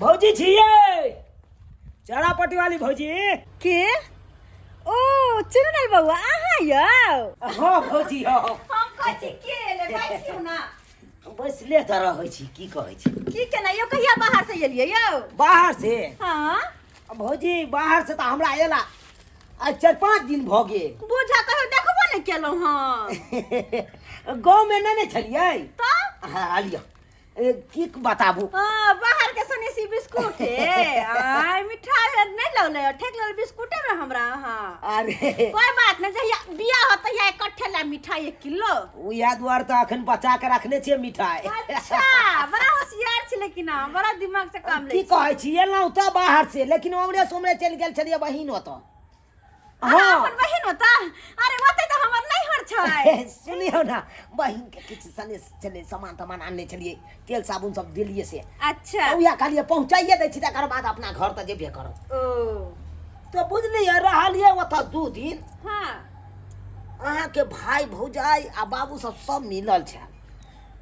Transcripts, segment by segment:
भौजी छियै चरापटी वाली भौजी। के ओ चुनल बउआ अहाँ यौ? हाँ भौजी, हाँ। हम कहै छी के एलै, बैठियौ ना। बैसले तऽ रहै छी, की कहै छी? की केना यौ, कहिया बाहर से एलियै यौ? बाहर से? हाँ। भौजी, बाहर से तऽ हमरा एला आइ 4-5 दिन भऽ गेल। बुझा कहियो देखबो नहि केलहुँ हँ। गाँवमे नहि ने छलियै। तऽ? हाँ, लिअ। ए, की बताबू। हाँ, बाहर के सनेसी बिस्कुट हे। आय मिठाई नहीं लौले, ठेक लेल बिस्कुटे में हमरा। हाँ। अरे कोई बात नहीं, जहिया बियाह होत तहिया इकट्ठे ला मिठाई 1 किलो। उएह दुआरे तऽ अखन बचा के रखने छियै मिठाई। अच्छा, बड़ा होशियार छी लेकिन अहाँ, बड़ा दिमाग से काम की लै छी। कहै छी, एलहुँ तऽ बाहर से, लेकिन ओमरे से ओमरे चलि गेल छलियै बहिन ओतऽ। अहाँ हाँ। अपन बहिन ओतऽ? अरे ओतऽ तऽ हमर नैहर छै। सुनियौ ने, बहिन के किछु सनेस छलै, सामान तामान आनने छलियै, तेल साबुन सब देलियै से। अच्छा। तऽ उएह कहलियै पहुँचाइए दै छी, तकर बाद अपना घर तऽ जेबे करब। ओ तऽ बुझलियै, रहलियै ओतऽ 2 दिन। हाँ। अहाँके भाय भौजाइ आ बाबू सब सब मिलल छल,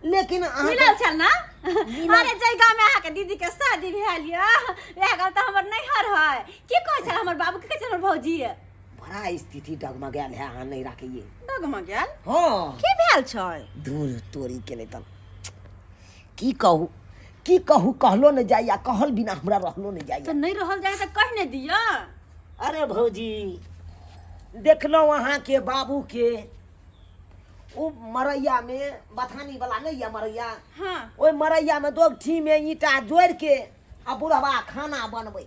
लेकिन अहाँके मिलल छल ना? मिलल। अरे जै गाँव में अहाँके दीदी के शादी भेल यऽ, वएह गाँव तऽ हमर नैहर है। की कहै छल हमर बाबू, की कहै छल हमर भौजी? बड़ा स्थिति डगमगायल है अहाँ नहीं राखिए। डगमगायल? हाँ। की भेल छै? धूर तोरी के नहीं तब की कहू, की कहू, कहलो नहीं जाइया, कहल बिना हमरा रहलो नहीं जाइया। तऽ नहीं रहल जाय तऽ कहि नहीं दिअ। अरे भौजी, देखलहुँ अहाँके बाबू के ओ मरैया में, बथानी वाला नहीं या मरैया? हाँ। ओहि मरैया में दोगठी में ईंटा जोड़ के आ बुढ़वा खाना बनबै,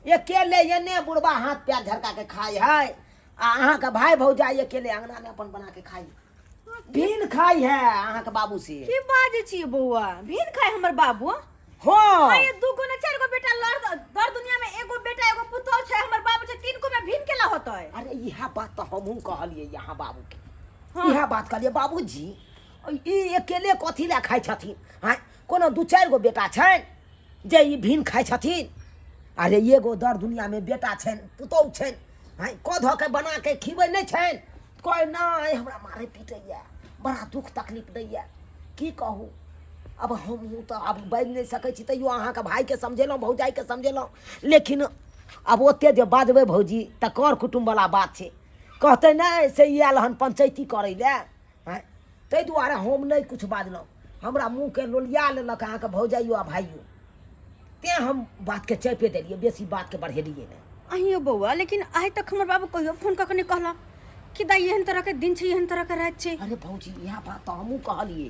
अकेले एने बुढ़वा हाथ पैर झरका के खाय है, आ अहाँके भाय भौजाइ अकेले अंगना में अपन बना के खाइ, भीन खाइ है अहाँके बाबू से। की बाजै छी बौआ, भीन खाय हमर बाबू? हाँ। हाँ, ये 2 गो ने 4 गो बेटा लड़ दर दुनिया में एगो बेटा एगो पुतोह छै, हमर बाबू छै 3 गो में भीन केला होतै? अरे इहा बात तऽ हमहूँ कहलियै यहाँ बाबू के। हाँ। इहा बात कहलियै बाबूजी, ई अकेले कथी लए खाइ छथिन? हाँ, कोनो 2-4 गो बेटा छनि जे ई भीन खाइ छथिन? अरे एगो दर दुनिया में बेटा छनि, पुतोह छनि, हाँ, कऽ धऽ के बना के खिबै नहि छनि? कहै नहि, हमरा मारै पीटैया, बड़ा दुख तकलीफ दैया, की कहू। अब हमहूँ तऽ आब बाजि नहि सकै छी, तैयो अहाँके भायके समझेलहुँ, भौजाइके समझेलहुँ, लेकिन आब ओते जे बाजबै भौजी तऽ कर कुटुम्बवला बात छै, कहतै नहि से ई आयल हन पंचैती करै लए। आँय, ताहि दुआरे हम नहि किछु बाजलहुँ, हमरा मुँहके लोलिया लेलक अहाँके भौजाइयो आ भाइयो, तेँ हम बातके चैपे देलियै, बेसी बातके बढ़ेलियै नहि। अहियो बौआ, लेकिन आइ तक हमर बाबू कहियो फोन कऽ के नहि कहलक कि दाइ एहन तरह के दिन छै, एहन तरह के राति छै। अरे भौजी, इएह बात तऽ हमहूँ कहलियै,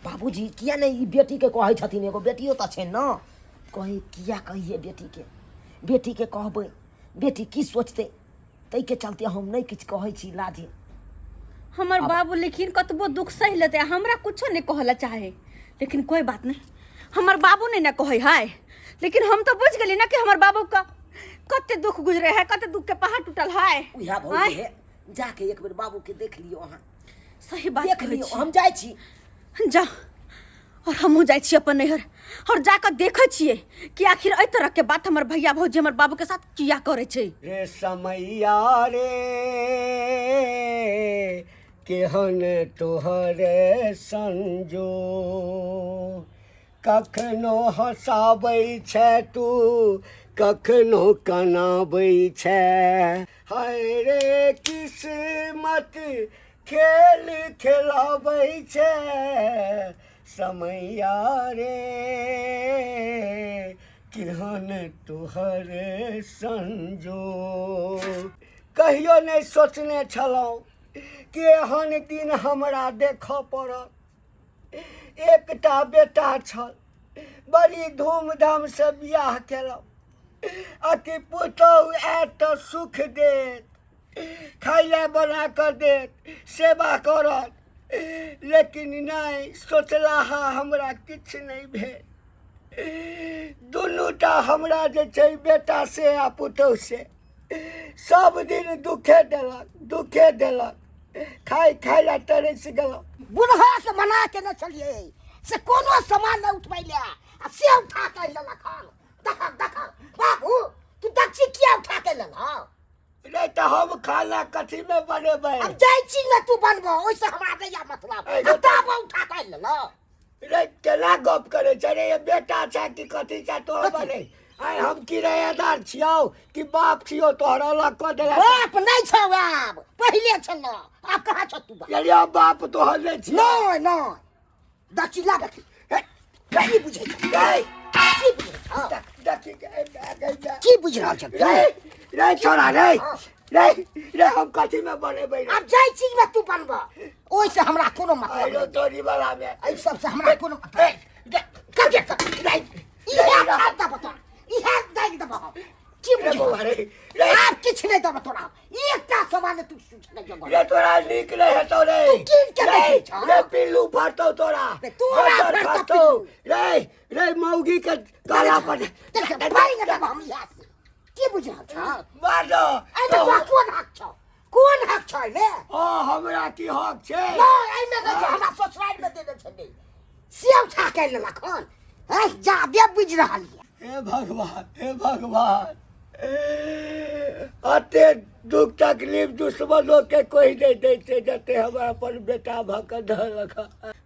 बाबूजी किया नहि ई बेटीके कहै छथिन, एगो बेटियो तऽ छनि ने, कहै किया कहियै बेटीके, बेटीके कहबै बेटी की सोचतै, ताहिके चलते हम नहि किछु कहै छी लाजे। हमर बाबू लेकिन कतबो दुख सहि लेतै, हमरा कुछो नहि कहऽ लए चाहे, लेकिन कोई बात नहि, हमर बाबू नहि ने कहै है, लेकिन हम तऽ बुझि गेली ने कि हमर बाबू के कते दुख गुजरे है, कते दुख के पहाड़ टूटल है। उएह भौजी आँय? हे, जाके एक बेर बाबू के देख लियौ अहाँ। सही बात देख कहै लियौ, छी। हम जाइ छी। जा, और हमहूँ जाइ छी अपन नैहर, और जाकऽ देखै छियै कि आखिर एहि तरह के बात हमर भैया भौजी हमर बाबू के साथ किया करै छै। रे समैया रे, केहन तोहर संजो, कखनो हँसाबै छै तू, कखनो कनाबै छै, हाय रे किस्मत खेल खेलाबै छै, समैया रे केहन तोहर संजो। कहियो नहि सोचने छलहुँ कि एहन दिन हमरा देखऽ पड़त। एकटा बेटा छल, बड़ी धूमधामसँ बियाह केलहुँ, आ कि पुतहु आयत तऽ सुख देत, खाय लए बना कऽ देत, सेवा करत, लेकिन नहि सोचलाहा हमरा किछु नहि भेल। दुनूटा हमरा जे छै बेटा से आ पुतहु से सब दिन दुखे देलक, दुखे देलक, खाय खाय लए तरसि गेलहुँ। बुढ़ा के मना केने छलियै से कोनो सामान नहि उठबै लए, आ से उठा के लेलक हन। देखक देखक बाबू, तू दक्षी किया उठा के लेलह? नहि तऽ हम खाना कथी में बनेबै? अब जाइ छी ने तू बनबो, ओहिसँ हमरा नहि या मतलब। ऐ आ तब उठा के लेलह। रे केना गप करै छै रे? ये बेटा छै कि कथी छै तोहर बने? आइ हम किरायादार छियौ कि बाप छियौ तोहर? अलग कऽ देला। बाप नहि छौ आब, पहिले छलौ, आब कहाँ छौ तू बाप? यदि बाप तोहर नहि छियौ। नहि नहि, दचिला देखी। हे, की बुझै छौ? रे, की बुझै छौ? देख, देखी के, ए, ए, ए, ए, की बुझि रहल छौ तू? रे रे छोड़ा रे रे रे, हम कथी में बनेबै रे? आब जाहि चीज में तू बनब ओहिसँ हमरा कोनो मतलब आइरो नहि। तोरी वाला में एहि सबसँ हमरा कोनो मतलब ए, रे, कते रे, इएह खाद देबऽ तोरा, इएह दागि देबऽ हम। की रे बुझि बौआ रे रे, आब किछु नहि देबऽ तोरा, एकटा सवाल तू सुझने जोगर। रे तोरा नीक नहि हेतौ रे। तू कीन के रे, देखै छह? रे पिल्लू फटतौ तोरा। रे, तोरा बजर फटतौ खसतौ। पिल्लू। रे रे, मौगी के गला पर देख, भागि देबऽ हम इएह से। की बुझि रहल छह? मार दो। एहिमे तोरा कोन हक छौ? कोन हक छौ एहिमे? ओ हमरा की हक छै? नहि, एहिमे नहि छै, हमरा ससुरारि मे देने छलै से उठा के लेलक हन। हैं, जादे बुझि रहल यऽ। हे भगवान, हे भगवान, अते दुख तकलीफ दुश्मनो के कोई नहीं दै छै जते हमरा अपन बेटा भऽ कऽ धरलक।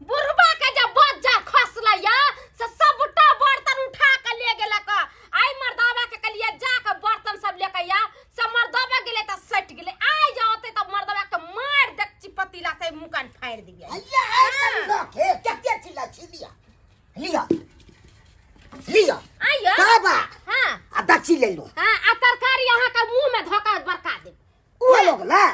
बुढ़बा के जब बज्जा खसलै या से सबटा बर्तन उठा के ले गेलक। आइ मर्दाबा के कहलियै जा के बर्तन सब लेके आ, से मर्दाबा गेलै तऽ सटि गेलै। आइ जे औतै तऽ मर्दाबा के मारि देखची पतीला से मुँह कान फाड़ि दियै। हैया, आइ करू गप हे, कते चिल्ला छी? लिअ लिअ लिअ। आइयो। बाबा। हाँ। आ दक्षी ले लो। हाँ, आ तरकारी अहाँ के मुँह में धोका बरका देब। ओ लोग ले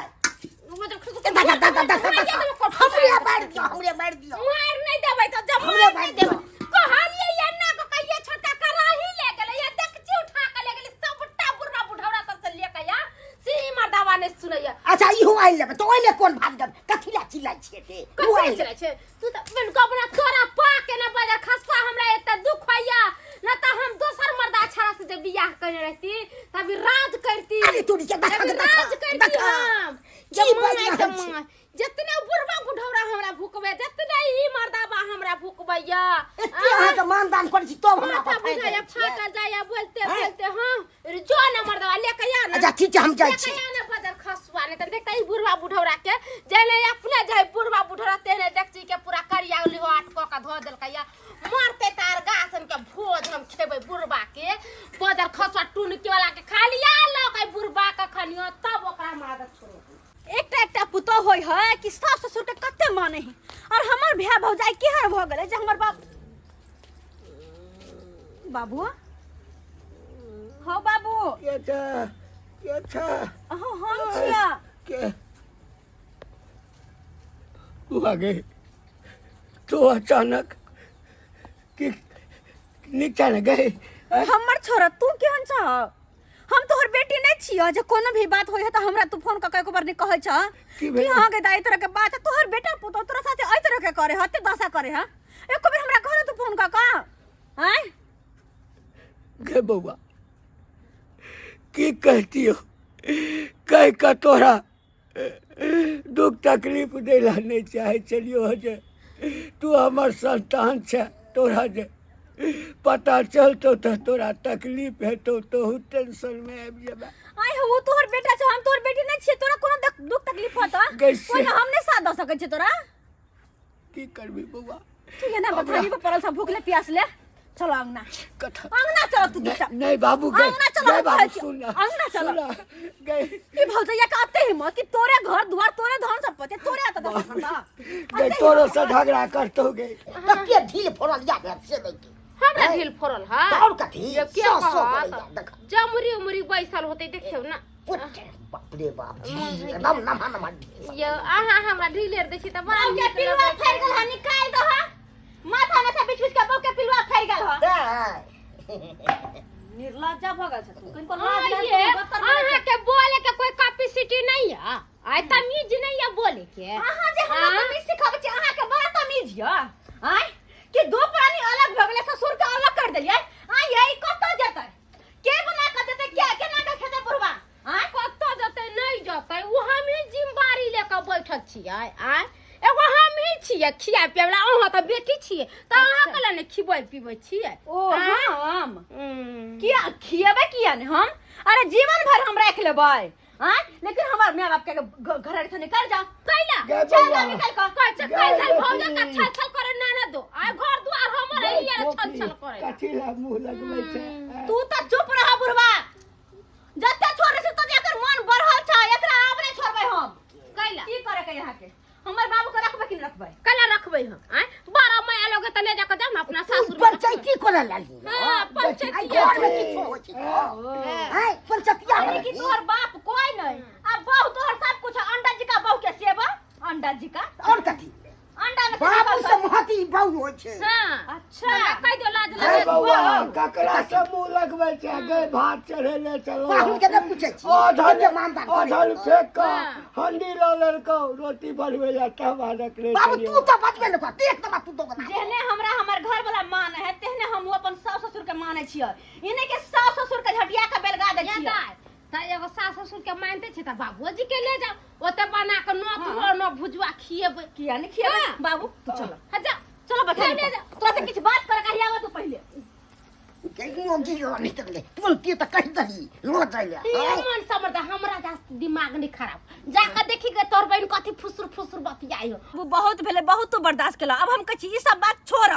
देखा देखा देखा देखा, हमरे मारि दियौ, हमरे मारि दियौ। मार नहीं देबै तऽ जब हमरे मार मारि नहीं देबै। कहलियै एन्ना कऽ कहियै, छोटका कराही ले गेलै या देखची उठा के ले गेलै सबटा बुढ़वा बुढ़ौरा सब से ले के या से ई मर्दावा नहीं सुनैया। अच्छा, इहो आनि लेबै तऽ ओहिमे कोन भाग देब? कथी लए चिल्लाइ छियै ते? ओ कथी आनि चलै छै? तू तऽ बन गबरा, तोरा पा के ना बाजार खसुआ, हमरा एते दुख होइया न तऽ हम दोसर मर्दा छाड़ा से जे बियाह कने रहती तभी राज करती। अरे तोरी के, देखा तभी देखा राज करती। देखा। हम की जे बाजि माय रहल के छी? माय, जितने बुढ़वा बुढ़ौरा हमरा भुकबै, जितने ई मर्दाबा हमरा भुकबैया। एते अहाँके मानदान करै छी तब हमरा माथा पर फाड़ि बुझाइया दै छियै। फाटल जाइया बोलते हैं? बोलते। हाँ जो न मर्दवा लेके आ ना। अच्छा ठीक छै, हम जाइ लेके छी। आ ना बजर खसुआ, नहीं तऽ देखता ई बुढ़वा बुढ़ौरा के जेने अपने जाय बुढ़वा बुढ़ौरा तेने देखची के पूरा करिया लिहोट कऽ के धो देलकैया। मरते तार गासन के भोज हम खेबै बुढ़वा के। बजर खसुआ टुनकी वाला के खाली आ लऽ के बुढ़वा के खनियो तब ओकरा हम आदत छोड़ेबै। एकटा एकटा पुतोह होय है कि सास ससुर के कते माने है, और हमर भाय भौजाई केहन भऽ गेलै जे हमर बाप बाबू हो बाबू। के छै? के छै? अहो, हम छिया। के तू आ गई? तू अचानक कि नीचा न गई? हमर छोरा, तू केहन छह? हम तोहर बेटी नहीं छियो जे कोनो भी बात होय है त हमरा तू फोन क के एको बार नहीं कहै छ की कि भेल? हां गे दाई, तरह के बात है, तोहर बेटा पुतोह तोरा साथे एहि तरह के करे है, एते दशा करे है, एको बेर हमरा घर तू फोन क के आय? गे बौआ, की कहती हो, कह के तोरा दुख तकलीफ दै ला नहीं चाहे चलियो जे तू हमर संतान छै। तोरा जे पता चलतो तऽ तोरा तकलीफ हेतौ, तोहू टेंशन में आबि जेबे। आय हो, वो तोहर बेटा छौ, हम तोहर बेटी नहीं छियै। तोरा कोनो दुख तकलीफ होता कैसे? कोई हम नहीं साथ दऽ सकै छियै तोरा। की करबी बौआ? तू एना बथानी पर पड़ल छ भूख ले प्यास ले। चलो अंगना। कथा अंगना चलो तू चुपचाप। नहीं बाबू गए। अंगना चलो, गए हम बाबू कहै छियौ। सुन ना, अंगना चलो। सुन ना, गए। ई भौजैया के अते हिम्मत कि तोरे घर द्वार, तोरे धन संपत्ति, तोरे आता दशा करता। गए, तोरो से झगड़ा करतो गए। कते ढील फोड़ल या भेल से नहीं के। हमरा ढील फोड़ल है? तऽ और कथी? ये के सौ सौ कहत? करैया, देख। जमुरी उमुरी बैसल होतै, देखियौ ना। पुट, बाप रे बाप, ढील एकदम नमहा नमहा ढील। ये अहाँ हमरा ढीलेर देखी तऽ बड़ा के नीक पिलुआ लगै छै। फैल गेल है, निकाल दो हा माथा में से बीच बीच के बहू के पिलुआ फैल गेल हा। निर्लज्जा भऽ गेल छ तू, किनको लाज हाँ, नहीं, ये कोनो बत्तर नहीं। अहाँ के बोले के कोई कैपेसिटी नहीं है, आइ तमीज नहीं है बोले के। अहाँ जे हमरा हाँ? तमीज सिखाबै छी, अहाँ के बड़ा तमीज यऽ आँय कि दो प्राणी अलग भऽ गेलै, ससुर के अलग कर देलियै। आँय यै, ई कतऽ जेतै? के बना कऽ देतै? के केना कऽ खेतै बुढ़वा आँय? कतऽ जेतै? नहीं जेतै ओ, हम ही जिम्मेवारी लेके बैठल छियै। आँय, एगो हम ही छियै खिया पियाबै वला, अहाँ तऽ बेटी छियै तऽ अहाँ के ने खिबै पिबै छियै। ओ आँय? हम किया खिएबै? किया ने हम? अरे जीवन भर हम राखि लेबै। हाँ लेकिन हमर माय बाप के घर से निकल जा कैला गे चल बौआ। निकल का कहै छै गे कैल धल भौजा बेटी। का छल छल करे ना ना दो आ घर द्वार हमर गै है ये छल खोपड़ी, छल करे कथी ला मुँह लगबै छै आँय? तू तो चुप रह बुढ़वा जते छोड़े से तो एकर मन बढ़ल छै एकरा आब नहीं छोड़बै हम कैला की करे के यहाँ के हमर बाबू के रखबै कि नहीं रखबै कैला रखबै हम आय बारह माया लोग त ले जाके जाओ ना अपना तू सासुर में पंचायती कोना लाली हां पंचायती आई घर में किछो होइ छै आय पंचायतिया यानी कि तोहर बाप कोई नहीं आ बहू तोहर सब कुछ अंडा जी का बहू के सेवा अंडा जी का और कथी अंडा में से बाबू निकल से महती बहू होइ छै हां अच्छा। कह दो लाज हे लगे बौआ ककरा से मुँह लगबै छै गै भात चढ़ेले चलो पाहुन के नहि पूछै छी अधल एते मानदान करै अधल छी। फेंक कऽ हंडी लऽ लेलकौ रोटी बनबै लए तब रखले बाबू छलियौ। तू तऽ बचबे नहि कर देख तऽ तू दोगला जेहने हमरा हमर घर वाला मान है तेहने हम अपन सास ससुर के माने छियै इने के सास ससुर के झटिया के बेलगा दै ये छियै दाय त एगो सास ससुर के मानते छै त बाबूजी के ले जाओ ओते बना के नौ तुरो नौ भुजुआ खिएबै किया नहीं खिएबै हाँ। बाबू तू चलो हाँ जा चलो बैठा ले जा। तोरा से किछु बात करे के आवा तू पहिले मोगी निकले तुरंत तऽ कहि दही लो जाइ ले ये मन समझ हमरा जास्त दिमाग नहीं खराब जाके देखी के तोर बहन कथी फुसुर फुसुर बतियाई हो वो बहुत भेलै बहुत तू बर्दाश्त केला अब हम कहै छी ई सब बात छोड़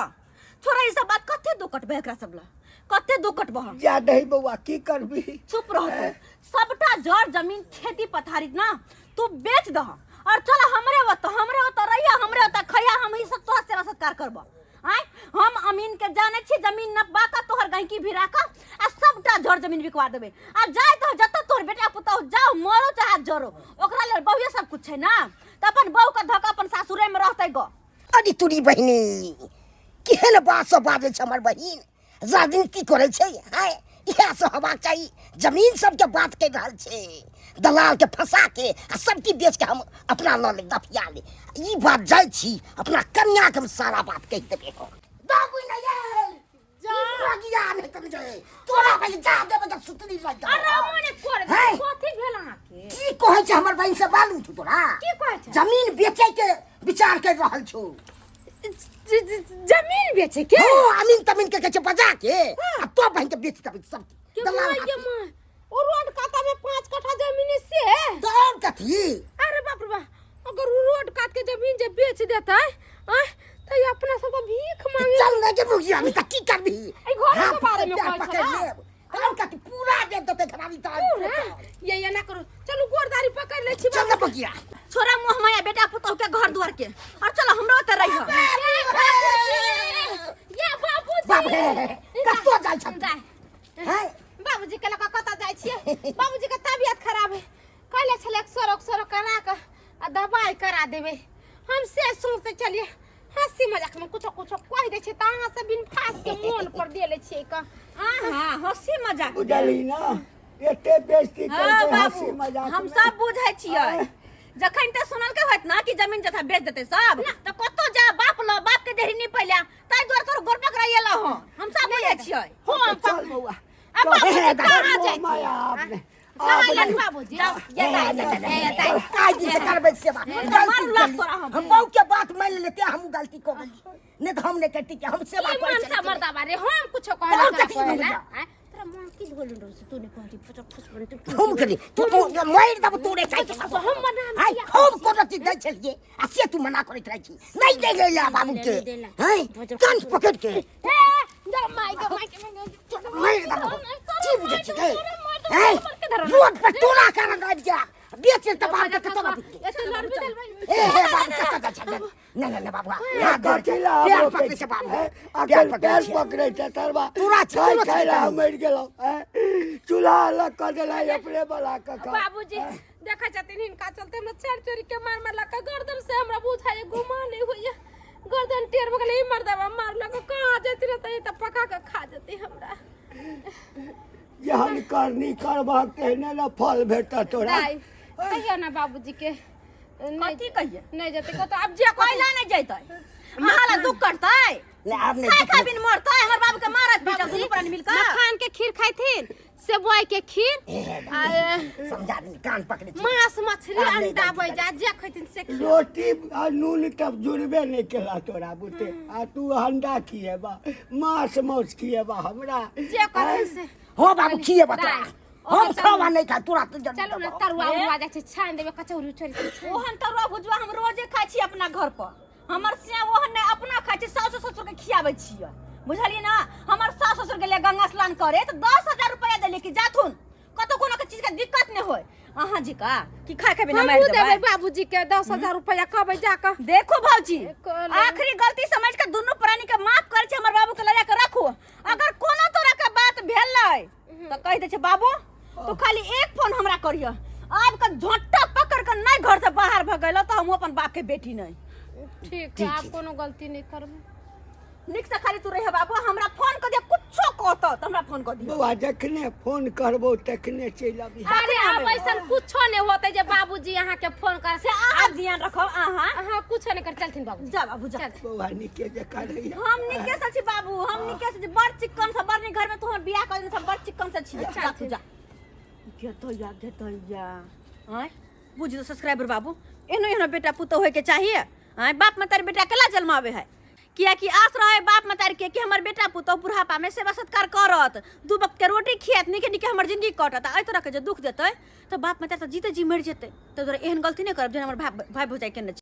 छोड़ ई सब बात कते दुख कटबै एकरा सब ला कते दुख कटबह जा दही बौआ की करबी चुप रह तू सबटा जर जमीन खेती पथारी ना तू बेच दह और चल हमरे ओत हमरे ओत रहिया हमरे ओत खैया हम ही सब तोहर सेवा सत्कार करब आय हम अमीन के जाने छी जमीन नपबा का तोहर गहिकी भी राख आ सबटा जर जमीन बिकवा देबे आ जाय तो जत तोहर बेटा पुतहु जाओ मरो चाहे जरो ओकरा लेल बहुए सब कुछ छै ना त अपन बहू के धक अपन सासुरे में रहतै ग अरे तोरी बहिनी केहन बात सब बाजै छै हमर बहिन राजनीति करै छै आँय इएह सब हेबाक चाही जमीन सबके बात कहि रहल छै दलाल के फंसा के आ सब चीज बेच के हम अपना लऽ लेब दफिया ले ई बात जाइ छी अपना कन्या के हम सारा बात कहि देबै हम बाबू नहि आयल। ई रगिया नहि समझै तोरा पहिले जा देबै तऽ सुतली लागि अरे जाउ। मने कर हैं? कथी भेल अहाँके की कहै छै हमर बहिन से मालूम छौ तोरा की कहै छै जमीन बेचै के विचार कर रहल छौ जमीन बेचे के हो अमीन तमीन के कहै छै बजा के आ तो बहिन के बेच देबै सब के दलाल माय गे हाथी। माय ओ रोड काता में 5 कट्ठा जमीन से तो और कथी अरे बाप रे बाप अगर उ रोड कात के जमीन जे बेच देतै आय त ई अपना सब के भीख मांगे चल ने के मुखिया में त की करबी एहि घर के बारे में पैर कहै पकड़ छला। लेब और कथी पूरा दे देतै घरारी त पूरा ये ये ना करू चलू गोरदारी पकड़ ले छी चल ने बगिया छोरा मोह माया बेटा पुतोह के घर द्वार के और चलो हमरो ओते रही ये बाबूजी बाप रे कतौ जाइ छ जाय हैं बाबूजी के लऽ कऽ कतऽ जाइ छियै बाबूजी के तबियत खराब है कहले छलै सड़क सड़क करा कऽ आ दबाइ करा देबै हम से सोचते चलिए हंसी मजाक में कुछो कुछो कहि दै छियै तऽ अहाँ सब बिन फास के मोन पर दे लै छियै कऽ हां हंसी मजाक बुझलही ना एते बेइज्जती हाँ करके हंसी बाबू मजाक हम में। सब बुझै छियै जखन ते सुनल के होत ना कि जमीन जथा बेच देते सब त कतो जा बाप ल बाप के देरी नहीं पैला ताई द्वार तोर गोर पकड़ाइए ल हो हम सब बुझै छियै हो तो चल बौआ आ चल। बाबूजी कहाँ मोह जाइ माया छियै आपने कहाँ आप जाइ बाबूजी ये दाई आइ दिन से करबै सेवा मार गलती लात केली। तोरा हम। हम बहू के बात मान लेते हम गलती कऽ गेली नहीं तो हम नहीं करती कि हम सेवा ई करै मन छलियै। समर दबा रे हम कुछो और कहला कथी कहला बोलबै? आँय, तोरा माँ की बोलन रहौ से तू नहीं कहली फुसर फुस बन तू हम करी तू तू मारि देब तोरे चाहि के हम मना नहि आइ किया हम कोनो चीज दै छलियै आ से तू मना करैत रहै छी नहि दै ले बाबू के हैं कान पकड़ के ए जा माय के माय के मारि देब की बुझै छी गै हैं रोड पर तोरा कारण आबि जा बेच तऽ बाप के कतऽ बाबू एते लड़बे देलबै ए हे बाबू कतऽ जाइ छै नहि नहि नहि बाबू हाथ जोड़ कथी ला पैर रोकै पकड़ै छै बाबू हैं? पैर अखन पकड़ै पैर छै पकड़ै छै तरबा तोरा छै, खाय तोरा खाय छै। ला हम मरि गेलहुँ हैं? चूल्हा अलग कऽ देलै अपने बला कऽ कऽ। बाबूजी देखै छथिन हिनका चलते हमरा चारि चोरी के मार मारलक गर्दन से हमरा बुझाइए घुमा नहि होइए गर्दन टेढ़ भऽ गेलै ई मर्दबा मारलक कहाँ जैती रहतै तऽ पका कऽ खा जेतै हमरा जेहन करनी करबहक तेहने ने फल भेटत तोरा दाइ कहियो ना बाबूजी के नहि कथी कहिए नहि जेतै कतौ आब जे कहै कोइला नहीं जैतै अहाँ ला दुख कटतै नहि आब नहि खाय खाय बिन मरतै हमर बाबू के मारत पीटत दुनू प्राणी मिलकर मखान के खीर खाइथिन सेबुआई के खीर आ समझा दी कान पकड़े छी। मांस मछली आब नहि अंडा गलती बैजा जे खैथिन से खियौ। रोटी आ नून तब जुड़बे नहि केला तोरा बुते आ तू अंडा खिएबा मांस मौस खिएबा हमरा जे कहथिन से हो बाबू खिएबा तोरा दाइ, हम खावा नहीं खा तोरा तो चलू ने तरुआ उरुआ जाइ छै छानि देबै, कचौड़ी उचौड़ी सब छानि। ओहन तरुआ भुजुआ हम रोजे खाइ छी अपना घर पर। हमर सिया ओहन नहि अपना खाइ छी, सासु ससुर के खियाबै छियै, बुझलियै ना? हमर सासु ससुर गेलै गंगा स्नान करे तऽ 10,000 रुपया देलियै कि जाथुन, कतौ कोनो के चीज के दिक्कत नहि होय। अहाँ जी का कि खाय के बिना मारि हमहूँ देबै देबै? बाबूजी के 10,000 रुपया, कहबै जाकऽ। देखो भौजी, कहले। आखिरी गलती समझ के दुनू प्राणी के माफ करै छी, हमर बाबू के लजा के राखू। अगर कोनो तरह के बात भेलै तऽ कहि दै छै बाबू, तू खाली एक फोन हमरा करिह, आब के झोंटा पकड़ के नहीं घर से बाहर भगेलो तऽ हम अपन बाप के बेटी नहीं। ठीक है, आब कोनो गलती नहीं करबै। नीक से खाली तू रह बाबू, हमरा फोन कर दिया, कुछो कहतो तऽ हमरा फोन कर दिया। बौआ, जखने फोन करबो तखने चलि अबी। अरे आब ऐसन कुछो नहीं होते जे बाबूजी अहाँ के फोन कर से अहाँ ध्यान रखब अहाँ। अहाँ कुछो नहीं कर, चलथिन बाबूजी। जा बाबू जा। चल। बौआ, नीके जकाँ रहियै। हम नीके से छी बाबू, हम नीके से छी, बड़ चिक्कन से, बड़ नीक घर में तू हमर बियाह कर देने, बड़ चिक्कन से छी। जा तू जा। गेतैया गेतैया आँय, बुझ दो सब्सक्राइबर बाबू, एहनो एहनो बेटा पुतोह होय के चाहिए। आँय, बाप मतारी बेटा केला जन्मावे है? कियाकि आस रहे बाप मतारी के कि हमर बेटा पुतोह बुढ़ापा में सेवा सत्कार करत, दू वक्त के रोटी खियात, नीके नीके हमर जिंदगी कटत। आ एहि तरह के जे दुख देतै तऽ बाप मतारी तऽ जीते जी मरि जेतै। तऽ तोरा एहन गलती नहि करब जेहन हमर भाय भाय भौजाइ केने छै।